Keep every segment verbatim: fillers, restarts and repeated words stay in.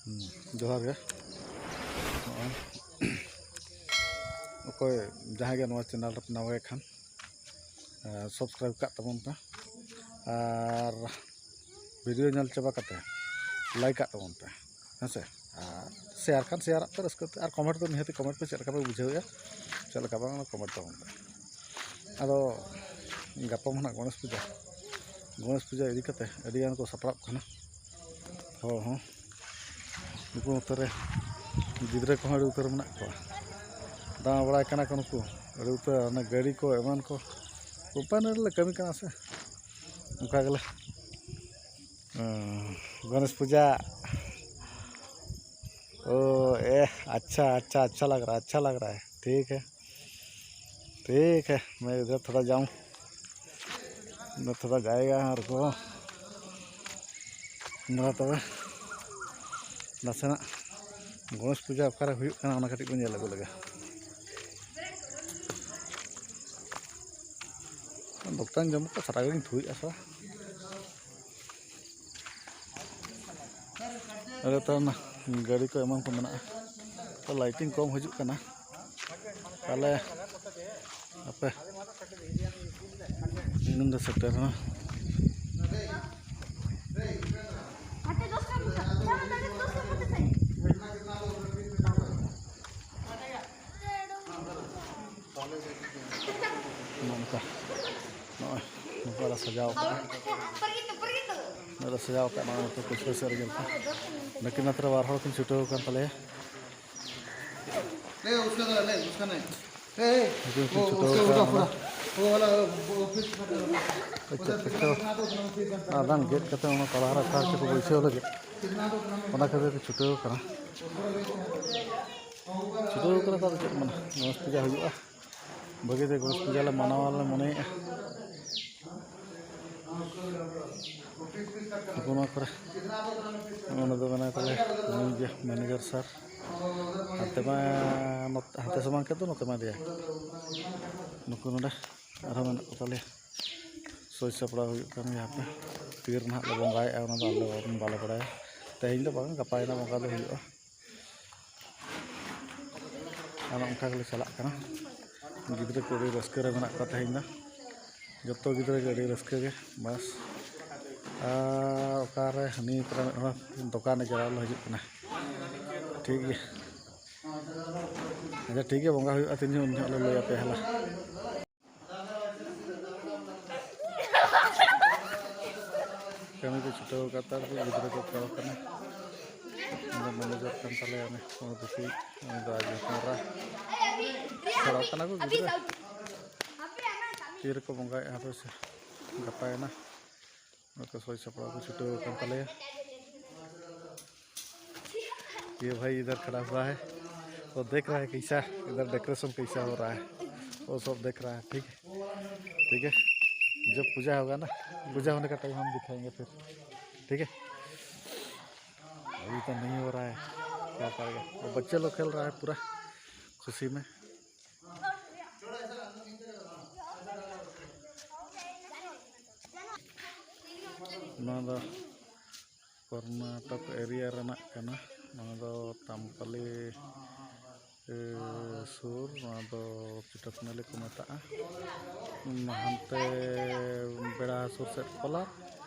ᱦᱩᱸ, ᱡᱚᱦᱟᱨ ᱜᱮ᱾ ᱱᱚᱜᱼᱚᱭ ᱚᱠᱚᱭ ᱡᱟᱦᱟᱸᱭ ᱜᱮ ᱱᱚᱣᱟ ᱪᱮᱱᱮᱞ ᱨᱮᱯᱮ ᱱᱟᱣᱟ ᱜᱮ ᱠᱷᱟᱱ, ᱥᱟᱵᱥᱠᱨᱟᱭᱤᱵ ᱠᱟᱜ ᱛᱟᱵᱚᱱ ᱯᱮ ᱟᱨ ᱵᱷᱤᱰᱤᱭᱳ ᱧᱮᱞ ᱪᱟᱵᱟ ᱠᱟᱛᱮ ᱞᱟᱭᱤᱠ ᱠᱟᱜ ᱛᱟᱵᱚᱱ ᱯᱮ, ᱦᱮᱸ ᱥᱮ? ᱟᱨ ᱥᱮᱭᱟᱨ ᱠᱷᱟᱱ ᱥᱮᱭᱟᱨᱟᱜ ᱯᱮ ᱨᱟᱹᱥᱠᱟᱹ ᱛᱮ, ᱟᱨ ᱠᱚᱢᱮᱱᱴ ᱫᱚ ᱱᱤᱦᱟᱹᱛᱤ ᱠᱚᱢᱮᱱᱴ ᱯᱮ, ᱪᱮᱫ ᱞᱮᱠᱟ ᱯᱮ ᱵᱩᱡᱷᱟᱹᱣᱮᱫᱼᱟ, ᱪᱮᱫ ᱞᱮᱠᱟ ᱵᱟᱝ, ᱚᱱᱟ ᱠᱚᱢᱮᱱᱴ ᱛᱟᱵᱚᱱ ᱯᱮ᱾ ᱟᱫᱚ ᱜᱟᱯᱟ ᱢᱟ ᱱᱟᱜ ᱜᱚᱬᱮᱥ ᱯᱩᱡᱟᱹ, ᱜᱚᱬᱮᱥ ᱯᱩᱡᱟᱹ ᱤᱫᱤ ᱠᱟᱛᱮ ᱟᱹᱰᱤ ᱜᱟᱱ ᱠᱚ ᱥᱟᱯᱲᱟᱜ ᱠᱟᱱᱟ ᱦᱚᱲ ᱦᱚᱸ᱾ ᱱᱩᱠᱩ ᱱᱚᱛᱮ ᱨᱮ ᱜᱤᱫᱽᱨᱟᱹ ᱠᱚᱦᱚᱸ ᱟᱹᱰᱤ ᱩᱛᱟᱹᱨ ᱢᱮᱱᱟᱜ ᱠᱚᱣᱟ, ᱫᱟᱬᱟ ᱵᱟᱲᱟᱭ ᱠᱟᱱᱟ ᱠᱚ ᱱᱩᱠᱩ ᱟᱹᱰᱤ ᱩᱛᱟᱹᱨ᱾ ᱚᱱᱟ ᱜᱟᱹᱰᱤ ᱠᱚ ᱮᱢᱟᱱ ᱠᱚ ᱠᱳᱢᱯᱟᱱᱤ ᱨᱮᱞᱮ ᱠᱟᱹᱢᱤ ᱠᱟᱱᱟ ᱥᱮ, ᱚᱱᱠᱟ ᱜᱮᱞᱮ, ᱦᱩᱸ, ᱜᱚᱱᱮᱥ ᱯᱩᱡᱟ᱾ ओ, ए, अच्छा, अच्छा, अच्छा लग रहा है, अच्छा लग रहा है। ठीक है, ठीक है, मैं इधर थोड़ा जाऊँ, इधर थोड़ा जाएगा और को। ᱢᱟ ᱛᱚᱵᱮ ᱱᱟᱥᱮᱱᱟᱜ ᱜᱚᱱᱮᱥ ᱯᱩᱡᱟ ᱚᱠᱟᱨᱮ ᱦᱩᱭᱩᱜ ᱠᱟᱱᱟ, ᱚᱱᱟ ᱠᱟᱹᱴᱤᱡ ᱵᱚᱱ ᱧᱮᱞ ᱟᱹᱜᱩ ᱞᱮᱜᱮ᱾ ᱫᱚᱠᱛᱟᱧ ᱡᱚᱢ ᱠᱟᱜ, ᱥᱟᱨᱟ ᱜᱷᱟᱹᱲᱤᱡ ᱤᱧ ᱛᱷᱩᱭᱮᱫᱼᱟ ᱥᱟᱞᱟ᱾ ᱟᱨ ᱛᱟᱦᱮᱱᱟ, ᱜᱟᱹᱰᱤ ᱠᱚ ᱮᱢᱟᱱ ᱠᱚ ᱢᱮᱱᱟᱜᱼᱟ, ᱛᱚ ᱞᱟᱭᱴᱤᱝ ᱠᱚᱢ ᱦᱤᱡᱩᱜ ᱠᱟᱱᱟ᱾ ᱛᱟᱦᱞᱮ ᱟᱯᱮ ᱤᱧ ᱫᱚ ᱥᱮᱴᱮᱨ ᱦᱚᱸ᱾ ᱱᱚᱝᱠᱟ ᱱᱚᱜᱼᱚᱭ ᱱᱚᱝᱠᱟ ᱞᱮ ᱥᱟᱡᱟᱣ ᱠᱟᱜᱼᱟ᱾ ᱱᱚᱜᱼᱚᱭ ᱞᱮ ᱥᱟᱡᱟᱣ ᱠᱟᱜᱼᱟ, ᱱᱚᱜᱼᱚᱭ ᱱᱚᱛᱮ ᱯᱤᱪᱷᱞᱟᱹ ᱥᱮᱫ ᱨᱮ ᱧᱮᱞ ᱯᱮ᱾ ᱱᱟᱹᱠᱤᱱ ᱱᱟᱛᱮ ᱨᱮ ᱵᱟᱨ ᱦᱚᱲ ᱠᱤᱱ ᱪᱷᱩᱴᱟᱹᱣ ᱟᱠᱟᱱ ᱛᱟᱞᱮᱭᱟ᱾ नहीं, उसका तो नहीं, उसका नहीं। ए, ए, ᱱᱩᱠᱤᱱ ᱠᱤᱱ वो, ᱪᱷᱩᱴᱟᱹᱣ उसका ᱟᱠᱟᱱᱟ ᱩᱫᱟ ᱯᱩᱨᱟ, ᱚᱱᱟ᱾ वो वाला, वो, वो फिर ᱟᱪᱪᱷᱟ, ᱯᱤᱪᱷᱞᱟᱹ ᱟᱫᱟᱱ ᱜᱮᱫ ᱠᱟᱛᱮ ᱚᱱᱟ ᱛᱟᱞᱟ ᱨᱮ ᱚᱠᱟ ᱨᱮᱪᱚ ᱠᱚ ᱵᱟᱹᱭᱥᱟᱹᱣ ᱞᱟᱹᱜᱤᱫ, ᱚᱱᱟ ᱠᱷᱟᱹᱛᱤᱨ ᱠᱚ ᱪᱷᱩᱴᱟᱹᱣ ᱠᱟᱱᱟ᱾ ᱪᱷᱩᱴᱟᱹᱣ ᱠᱟᱱᱟ ᱠᱚ, ᱟᱫᱚ ᱪᱮᱫ ᱢᱮᱱᱟ, ᱜᱚᱱᱮᱥ ᱯᱩᱡᱟ ᱦᱩᱭᱩᱜᱼᱟ, ᱵᱷᱟᱹᱜᱤ ᱛᱮ ᱜᱚᱱᱮᱥ ᱯᱩᱡᱟ ᱞᱮ ᱢᱟᱱᱟᱣᱟ ᱞᱮ ᱢᱚᱱᱮᱭᱮᱫᱼᱟ᱾ ᱱᱩᱠᱩ ᱱᱚᱣᱟ ᱠᱚᱨᱮ, ᱱᱚᱰᱮ ᱫᱚ ᱢᱮᱱᱟᱭ ᱛᱟᱞᱮ ᱱᱩᱭ ᱜᱮ ᱢᱮᱱᱮᱡᱟᱨ ᱥᱟᱨ᱾ ᱦᱟᱱᱛᱮ ᱢᱟ ᱱᱚᱛ-, ᱦᱟᱱᱛᱮ ᱥᱟᱢᱟᱝ ᱠᱮᱫ ᱫᱚ, ᱱᱚᱛᱮ ᱢᱟ ᱤᱫᱤᱭᱟ᱾ ᱱᱩᱠᱩ ᱱᱚᱰᱮ ᱟᱨᱦᱚᱸ ᱢᱮᱱᱟᱜ ᱠᱚ ᱛᱟᱞᱮᱭᱟ᱾ ᱥᱟᱹᱛ ᱥᱟᱯᱲᱟᱣ ᱦᱩᱭᱩᱜ ᱠᱟᱱ ᱜᱮᱭᱟ᱾ ᱦᱟᱯᱮ ᱛᱤᱨ ᱱᱟᱦᱟᱜ ᱞᱮ ᱵᱚᱸᱜᱟᱭᱮᱫᱼᱟ, ᱚᱱᱟ ᱫᱚ ᱟᱞᱮ ᱵᱟᱞᱮ ᱵᱟᱲᱟᱭᱟ᱾ ᱛᱮᱦᱮᱧ ᱫᱚ ᱵᱟᱝ, ᱜᱟᱯᱟ ᱮᱱᱟᱝ ᱚᱱᱠᱟ ᱫᱚ ᱦᱩᱭᱩᱜᱼᱟ᱾ ᱟᱨ ᱚᱱᱠᱟ ᱜᱮᱞᱮ ᱪᱟᱞᱟᱜ ᱠᱟᱱᱟ᱾ ᱜᱤᱫᱽᱨᱟᱹ ᱠᱚ ᱟᱹᱰᱤ ᱨᱟᱹᱥᱠᱟᱹ ᱨᱮ ᱢᱮᱱᱟᱜ ᱠᱚᱣᱟ ᱛᱮᱦᱮᱧ ᱫᱚ᱾ ᱡᱚᱛᱚ ᱜᱤᱫᱽᱨᱟᱹ ᱜᱮ ᱟᱹᱰᱤ ᱨᱟᱹᱥᱠᱟᱹ ᱜᱮ᱾ ᱵᱟᱥ, ᱟᱨ ᱚᱠᱟᱨᱮ ᱦᱟᱹᱱᱤ ᱛᱚᱨᱟ ᱢᱤᱫ ᱦᱚᱲ ᱫᱚᱠᱟᱱᱮ ᱪᱟᱞᱟᱣ ᱞᱮᱱ ᱦᱤᱡᱩᱜ ᱠᱟᱱᱟ᱾ ᱴᱷᱤᱠ ᱜᱮᱭᱟ, ᱟᱪᱪᱷᱟ, ᱴᱷᱤᱠ ᱜᱮᱭᱟ, ᱵᱚᱸᱜᱟ ᱦᱩᱭᱩᱜᱼᱟ ᱛᱤᱱ ᱡᱚᱦᱚᱜ, ᱩᱱ ᱡᱚᱦᱚᱜ ᱞᱮ ᱞᱟᱹᱭ ᱟᱯᱮᱭᱟ ᱦᱮᱞᱟ᱾ ᱠᱟᱹᱢᱤ ᱠᱚ ᱪᱷᱩᱴᱟᱹᱣ ᱟᱠᱟᱫ ᱛᱟᱨ ᱜᱤᱫᱽᱨᱟᱹ ᱠᱚ ᱠᱚ ᱠᱟᱱᱟ᱾ ᱩᱱᱤ ᱫᱚ ᱢᱮᱱᱮᱡᱟᱨ ᱠᱟᱱ ᱛᱟᱞᱮᱭᱟ, ᱩᱱᱤ ᱠᱚᱢᱚᱨ ᱵᱤᱥᱤ, ᱩᱱᱤ ᱫᱚ ᱟᱡ ᱦᱚᱯᱚᱱ ᱮᱨᱟ᱾ ᱥᱮᱬᱟᱜ ᱠᱟᱱᱟ ᱠᱚ ᱜᱤᱫᱽᱨᱟᱹ᱾ ᱛᱤ ᱨᱮᱠᱚ ᱵᱚᱸᱜᱟᱭᱮᱫᱼᱟ ᱦᱟᱯᱮ ᱥᱮ, ᱜᱟᱯᱟᱭᱮᱱᱟ᱾ ᱱᱚᱛᱮ ᱥᱟᱹᱛ ᱥᱟᱯᱲᱟᱣ ᱠᱚ ᱪᱷᱩᱴᱟᱹᱣ ᱟᱠᱟᱱ ᱛᱟᱞᱮᱭᱟ᱾ ये भाई इधर खड़ा हुआ है, वो देख रहा है कैसा, इधर डेकोरेशन कैसा हो रहा है, वो सब देख रहा है। ठीक है, ठीक है, जब पूजा होगा ना, पूजा होने का टाइम हम दिखाएंगे फिर। ठीक है, अभी तो नहीं हो रहा है, क्या करेगा। वो बच्चे लोग खेल रहा है पूरा खुशी में। ᱱᱚᱣᱟ ᱫᱚ ᱠᱚᱨᱱᱟᱴᱚᱠ ᱮᱨᱤᱭᱟ ᱨᱮᱱᱟᱜ ᱠᱟᱱᱟ᱾ ᱱᱚᱣᱟ ᱫᱚ ᱛᱟᱢᱯᱟᱞᱤ, ᱮ, ᱥᱩᱨ, ᱱᱚᱣᱟ ᱫᱚ ᱪᱤᱴᱟᱠᱱᱟᱞᱤ ᱠᱚ ᱢᱮᱛᱟᱜᱼᱟ᱾ ᱦᱟᱱᱛᱮ ᱵᱮᱲᱟ ᱦᱟᱹᱥᱩᱨ ᱥᱮᱫ ᱠᱚᱞᱟᱨ,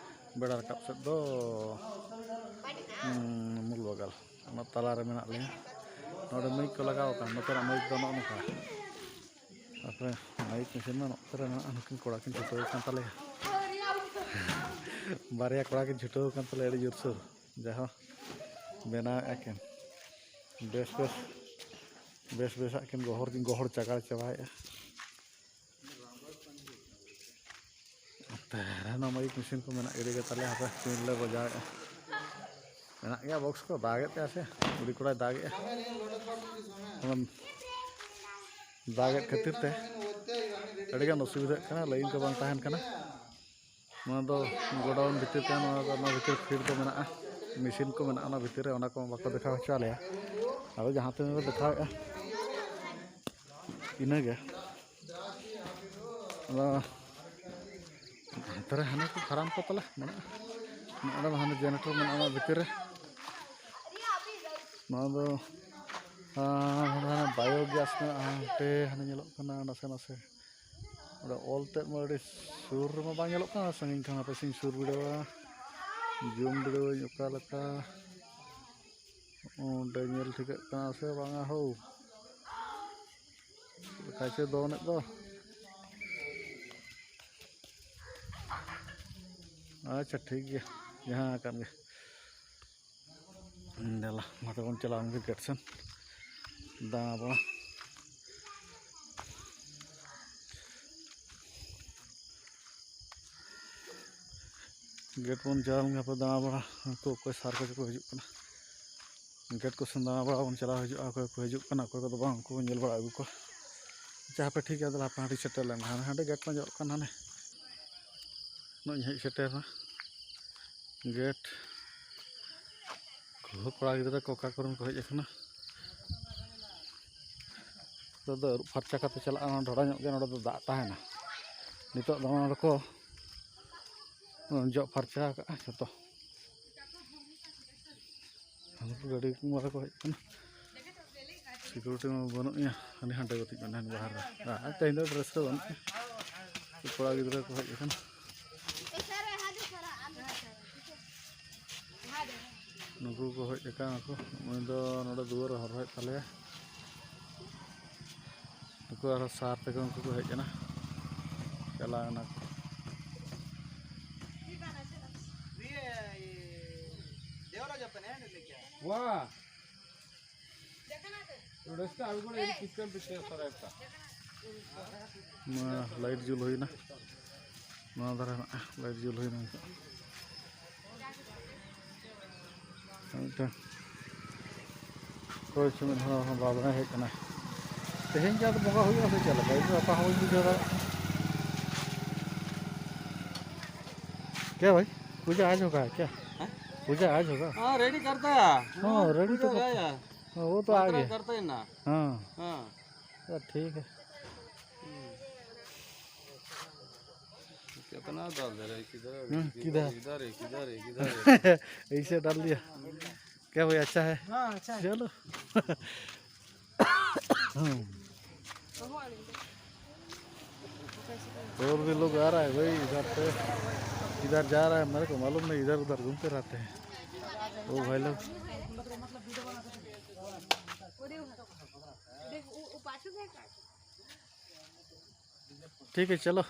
ᱵᱮᱲᱟ ᱨᱟᱠᱟᱵ ᱥᱮᱫ ᱫᱚ, ᱩᱸ, ᱢᱩᱞ ᱵᱟᱜᱟᱞ᱾ ᱚᱱᱟ ᱛᱟᱞᱟᱨᱮ ᱢᱮᱱᱟᱜ ᱞᱮᱭᱟ᱾ ᱱᱚᱰᱮ ᱢᱟᱹᱭᱤᱠ ᱠᱚ ᱞᱟᱜᱟᱣ ᱟᱠᱟᱱ, ᱱᱚᱛᱮᱱᱟᱜ ᱢᱟᱹᱭᱤᱠ ᱫᱚ ᱱᱚᱜᱼᱚ ᱱᱚᱝᱠᱟ᱾ ᱛᱟᱨᱯᱚᱨᱮ ᱢᱟᱹᱭᱤᱠ ᱢᱮᱥᱤᱱ ᱢᱟ ᱱᱚᱛᱮ ᱨᱮ ᱢᱮᱱᱟᱜᱼᱟ, ᱱᱩᱠᱤᱱ ᱠᱚᱲᱟ ᱠᱤᱱ ᱪᱷᱩᱴᱟᱹᱣ ᱟᱠᱟᱱ ᱛᱟᱞᱮᱭᱟ᱾ ᱵᱟᱨᱭᱟ ᱠᱚᱲᱟ ᱠᱤᱱ ᱪᱷᱩᱴᱟᱹᱣ ᱟᱠᱟᱱ ᱛᱟᱞᱮᱭᱟ ᱟᱹᱰᱤ ᱡᱳᱨᱥᱳᱨ, ᱡᱟᱦᱳ ᱵᱮᱱᱟᱣᱮᱫᱼᱟ ᱠᱤᱱ᱾ ᱵᱮᱥ ᱵᱮᱥ, ᱵᱮᱥ ᱵᱮᱥᱟᱜ ᱠᱤᱱ ᱜᱚᱦᱚᱲ, ᱜᱚᱦᱚᱲ ᱪᱟᱜᱟᱲ ᱪᱟᱵᱟᱭᱮᱫᱼᱟ᱾ ᱛᱟᱦᱮᱱᱟ ᱢᱟᱹᱭᱤᱠ ᱢᱮᱥᱤᱱ ᱠᱚ ᱢᱮᱱᱟᱜ ᱜᱮ ᱛᱟᱞᱮ, ᱦᱟᱯᱮ ᱛᱤᱱ ᱞᱮ ᱵᱟᱡᱟᱣᱮᱫᱼᱟ᱾ ᱢᱮᱱᱟᱜ ᱜᱮᱭᱟ ᱵᱚᱠᱥ ᱠᱚ, ᱫᱟᱜᱮᱫ ᱛᱟᱭᱟ ᱥᱮ, ᱠᱩᱲᱤ ᱠᱚᱲᱟᱭ ᱫᱟᱜᱮᱫᱼᱟ᱾ ᱚᱱᱟ ᱫᱟᱜᱮᱫ ᱠᱷᱟᱹᱛᱤᱨ ᱛᱮ ᱟᱹᱰᱤᱜᱟᱱ ᱚᱥᱩᱵᱤᱫᱷᱟᱜ ᱠᱟᱱᱟ, ᱞᱟᱭᱤᱱ ᱠᱚ ᱵᱟᱝ ᱛᱟᱦᱮᱱ ᱠᱟᱱᱟ᱾ ᱱᱚᱣᱟ ᱫᱚ ᱜᱳᱰᱟᱣᱩᱱ ᱵᱷᱤᱛᱤᱨ ᱠᱟᱱᱟ, ᱱᱚᱣᱟ ᱫᱚ, ᱚᱱᱟ ᱵᱷᱤᱛᱤᱨ ᱯᱷᱤᱰ ᱠᱚ ᱢᱮᱱᱟᱜᱼᱟ, ᱢᱮᱥᱤᱱ ᱠᱚ ᱢᱮᱱᱟᱜᱼᱟ ᱚᱱᱟ ᱵᱷᱤᱛᱤᱨ ᱨᱮ, ᱚᱱᱟ ᱠᱚ ᱵᱟᱠᱚ ᱫᱮᱠᱷᱟᱣ ᱦᱚᱪᱚ ᱟᱞᱮᱭᱟ᱾ ᱟᱫᱚ ᱡᱟᱦᱟᱸ ᱛᱤᱱᱟᱹᱜ ᱞᱮ ᱫᱮᱠᱷᱟᱣᱮᱫᱼᱟ, ᱤᱱᱟᱹᱜᱮ᱾ ᱟᱫᱚ ᱦᱟᱱᱛᱮ ᱨᱮ ᱦᱟᱱᱮ ᱠᱚ ᱯᱷᱟᱨᱟᱢ ᱠᱚ ᱛᱟᱞᱮ ᱢᱮᱱᱟᱜᱼᱟ, ᱱᱚᱰᱮ ᱢᱟ ᱦᱟᱱᱮ ᱡᱮᱱᱟᱨᱮᱴᱚᱨ ᱢᱮᱱᱟᱜᱼᱟ ᱚᱱᱟ ᱵᱷᱤᱛᱤᱨ ᱨᱮ᱾ ᱱᱚᱣᱟ ᱫᱚ, ᱟᱨ ᱦᱟᱱᱟ bio gas ᱢᱮᱱᱟᱜᱼᱟ, ᱦᱟᱱᱛᱮ ᱦᱟᱱᱮ ᱧᱮᱞᱚᱜ ᱠᱟᱱᱟ ᱱᱟᱥᱮ ᱱᱟᱥᱮ᱾ ᱚᱸᱰᱮ ᱚᱞ ᱛᱮᱫ ᱢᱟ ᱟᱹᱰᱤ ᱥᱩᱨ ᱨᱮᱢᱟ ᱵᱟᱝ ᱧᱮᱞᱚᱜ ᱠᱟᱱᱟ, ᱥᱟᱺᱜᱤᱧ ᱠᱷᱚᱱ ᱦᱟᱯᱮ ᱥᱮᱧ ᱥᱩᱨ ᱵᱤᱰᱟᱹᱣᱟ, ᱡᱩᱢ ᱵᱤᱰᱟᱹᱣᱟᱹᱧ ᱚᱠᱟ ᱞᱮᱠᱟ᱾ ᱚᱸᱰᱮ ᱧᱮᱞ ᱴᱷᱤᱠᱟᱹᱜ ᱠᱟᱱᱟ ᱥᱮ ᱵᱟᱝᱟ ᱦᱳ? ᱪᱮᱫ ᱞᱮᱠᱟ ᱪᱚᱭ ᱫᱚᱱᱮᱫ ᱫᱚ᱾ ᱟᱪᱪᱷᱟ, ᱴᱷᱤᱠ ᱜᱮᱭᱟ, ᱡᱟᱦᱟᱸ ᱟᱠᱟᱱ ᱜᱮ᱾ ᱫᱮᱞᱟ, ᱢᱟ ᱛᱟᱵᱚᱱ ᱪᱟᱞᱟᱣ ᱞᱮᱱ ᱜᱮ ᱜᱮᱴ ᱥᱮᱱ ᱫᱟᱬᱟ ᱵᱟᱲᱟ᱾ ᱜᱮᱴ ᱵᱚᱱ ᱪᱟᱞᱟᱣ ᱞᱮᱱ ᱜᱮ ᱦᱟᱯᱮ ᱫᱟᱬᱟ ᱵᱟᱲᱟ, ᱩᱱᱠᱩ ᱚᱠᱚᱭ ᱥᱟᱨ ᱠᱚ ᱪᱚ ᱠᱚ ᱦᱤᱡᱩᱜ ᱠᱟᱱᱟ᱾ ᱜᱮᱴ ᱠᱚ ᱥᱮᱱ ᱫᱟᱬᱟ ᱵᱟᱲᱟ ᱵᱚᱱ ᱪᱟᱞᱟᱣ ᱦᱤᱡᱩᱜᱼᱟ, ᱚᱠᱚᱭ ᱠᱚ ᱦᱤᱡᱩᱜ ᱠᱟᱱᱟ, ᱚᱠᱚᱭ ᱠᱚᱫᱚ ᱵᱟᱝ, ᱩᱱᱠᱩ ᱵᱚᱱ ᱧᱮᱞ ᱵᱟᱲᱟ ᱟᱹᱜᱩ ᱠᱚᱣᱟ᱾ ᱟᱪᱪᱷᱟ, ᱦᱟᱯᱮ ᱴᱷᱤᱠ ᱜᱮᱭᱟ, ᱛᱟᱦᱞᱮ ᱦᱟᱯᱮ ᱦᱟᱸᱰᱮ ᱥᱮᱴᱮᱨ ᱞᱮᱱ ᱜᱮ, ᱦᱟᱱᱮ ᱦᱟᱸᱰᱮ ᱜᱮᱴ ᱢᱟ ᱧᱮᱞᱚᱜ ᱠᱟᱱ ᱦᱟᱱᱮ᱾ ᱱᱚᱜᱼᱚᱭ ᱦᱮᱡ ᱥᱮᱴᱮᱨ ᱮᱱᱟ ᱜᱮᱴ᱾ ᱠᱚᱲᱟ ᱜᱤᱫᱽᱨᱟᱹ ᱠᱚ ᱚᱠᱟ ᱠᱚᱨᱮᱱ ᱠᱚ ᱦᱮᱡ ᱟᱠᱟᱱᱟ᱾ ᱱᱤᱛᱚᱜ ᱫᱚ ᱟᱹᱨᱩᱵ ᱯᱷᱟᱨᱪᱟ ᱠᱟᱛᱮ ᱪᱟᱞᱟᱜᱼᱟ, ᱰᱷᱚᱲᱟ ᱧᱚᱜ ᱜᱮ ᱱᱚᱰᱮ ᱫᱚ ᱫᱟᱜ ᱛᱟᱦᱮᱱᱟ᱾ ᱱᱤᱛᱚᱜ ᱫᱚ ᱱᱚᱰᱮ ᱠᱚ ᱡᱚᱜ ᱯᱷᱟᱨᱪᱟ ᱟᱠᱟᱜᱼᱟ ᱡᱷᱚᱛᱚ᱾ ᱜᱟᱹᱰᱤ ᱠᱚ ᱦᱮᱡ ᱟᱠᱟᱱᱟ᱾ ᱥᱤᱠᱩᱨᱤᱴᱤ ᱢᱟ ᱵᱟᱹᱱᱩᱜ ᱮᱭᱟ, ᱦᱟᱹᱱᱤ ᱦᱟᱸᱰᱮ ᱜᱟᱛᱮᱜ ᱠᱟᱱᱟ, ᱦᱟᱹᱱᱤ ᱵᱟᱦᱨᱮ ᱨᱮ᱾ ᱟᱨ ᱛᱮᱦᱮᱧ ᱫᱚ ᱰᱨᱮᱥ ᱨᱮ ᱵᱟᱹᱱᱩᱜ ᱮᱭᱟ᱾ ᱠᱚᱲᱟ ᱜᱤᱫᱽᱨᱟᱹ ᱠᱚ ᱦᱮᱡ ᱟᱠᱟᱱᱟ᱾ ᱱᱩᱠᱩ ᱠᱚ ᱦᱮᱡ ᱟᱠᱟᱱᱟ ᱠᱚ᱾ ᱱᱩᱭ ᱫᱚ ᱱᱚᱰᱮ ᱫᱩᱣᱟᱹᱨ ᱮ ᱦᱚᱨᱦᱚᱭᱮᱫ ᱛᱟᱞᱮᱭᱟ᱾ ᱱᱩᱠᱩ ᱟᱨᱦᱚᱸ ᱥᱟᱨ ᱛᱮᱠᱚ ᱩᱱᱠᱩ ᱠᱚ ᱦᱮᱡ ᱮᱱᱟ, ᱪᱟᱞᱟᱣ ᱮᱱᱟ ᱠᱚ᱾ ᱱᱚᱣᱟ ᱞᱟᱭᱤᱴ ᱡᱩᱞ ᱦᱩᱭᱱᱟ, ᱱᱚᱣᱟ ᱫᱷᱟᱨᱮ ᱨᱮᱱᱟᱜ ᱞᱟᱭᱤᱴ ᱡᱩᱞ ᱦᱩᱭᱱᱟ ᱱᱤᱛᱚᱜ᱾ ᱢᱤᱫᱴᱟᱝ ᱚᱠᱚᱭ ᱪᱚ ᱢᱤᱫ ᱦᱚᱲ ᱦᱚᱸ ᱵᱟᱵᱟ ᱦᱮᱡ ᱠᱟᱱᱟᱭ᱾ ᱛᱮᱦᱮᱧ ᱜᱮ ᱟᱫᱚ ᱵᱚᱸᱜᱟ ᱦᱩᱭᱩᱜᱼᱟ ᱥᱮ ᱪᱮᱫ ᱞᱮᱠᱟ? ᱤᱧ ᱫᱚ ᱚᱠᱟ ᱦᱚᱸ ᱵᱟᱹᱧ ᱵᱩᱡᱷᱟᱹᱣ ᱫᱟᱲᱮᱭᱟᱜ ᱠᱟᱱᱟ᱾ क्या भाई, पूजा आज होगा क्या? हैं? पूजा आज होगा? हाँ, रेडी करता है। हाँ, रेडी तो पूजा करता है। हाँ, वो तो आ गया। करता है ना। हाँ। हाँ। तो ठीक है। कितना डाल दे रहे, किधर है, हम्म, किधर? किधर है, किधर है, किधर है? ऐसे डाल दिया। क्या भाई, अच्छा है? हाँ, अच्छा है। चलो। और भी लोग आ रहा है भाई इधर से, इधर जा रहा है, मेरे को मालूम नहीं, इधर उधर घूमते रहते हैं वो भाई लोग। ठीक है, चलो।